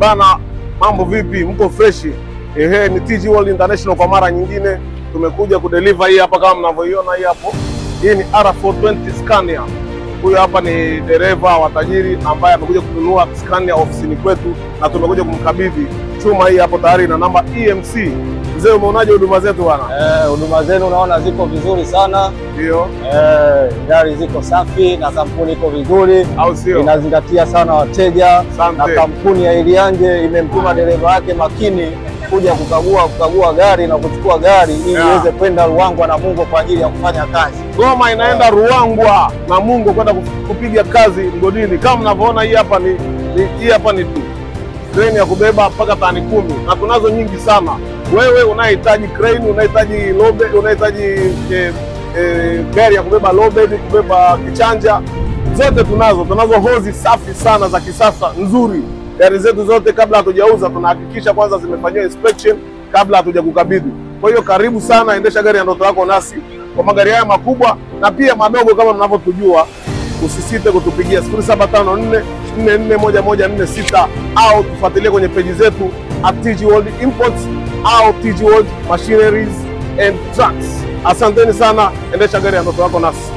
Bana, mambo vipi? Mko freshi? Ehe, ni TG World International kwa mara nyingine tumekuja kudeliver hii hapa kama mnavyoiona hii hapo. Hii ni R420 Scania. Huyu hapa ni dereva wa tajiri ambaye amekuja kununua Scania ofisini kwetu na tumekuja kumkabidhi chuma hii hapo tayari na namba EMC. Mzee, umeonaje huduma zetu bwana? Huduma zenu naona ziko vizuri sana. Ndio. Gari ziko safi na kampuni iko vizuri. Au sio? Inazingatia sana wateja. Asante. Na kampuni ya Ilianje imemtuma dereva wake makini kuja kukagua gari na kuchukua gari ili iweze kwenda Ruangwa na Mungo kwa ajili ya kufanya kazi. Goma inaenda Ruangwa na Mungo kwenda kupiga kazi mgodini. Kama mnavyoona hii hapa ni hii hapa ni crane ya kubeba mpaka tani 10 na tunazo nyingi sana. Wewe unahitaji crane, unahitaji lobe, unahitaji gari ya kubeba lobe, kubeba kichanja, zote tunazo. Tunazo hozi safi sana za kisasa nzuri. Gari zetu zote kabla hatujauza tunahakikisha kwanza zimefanyiwa inspection kabla hatujakukabidhi. Kwa hiyo karibu sana, endesha gari ya ndoto yako nasi kwa magari haya makubwa na pia madogo kama mnavyotujua. Usisite kutupigia 0754 441146 au tufuatilie kwenye peji zetu at TG World Imports au TG World Machineries and Trucks. Asanteni sana, endesha gari ya ndoto yako nasi.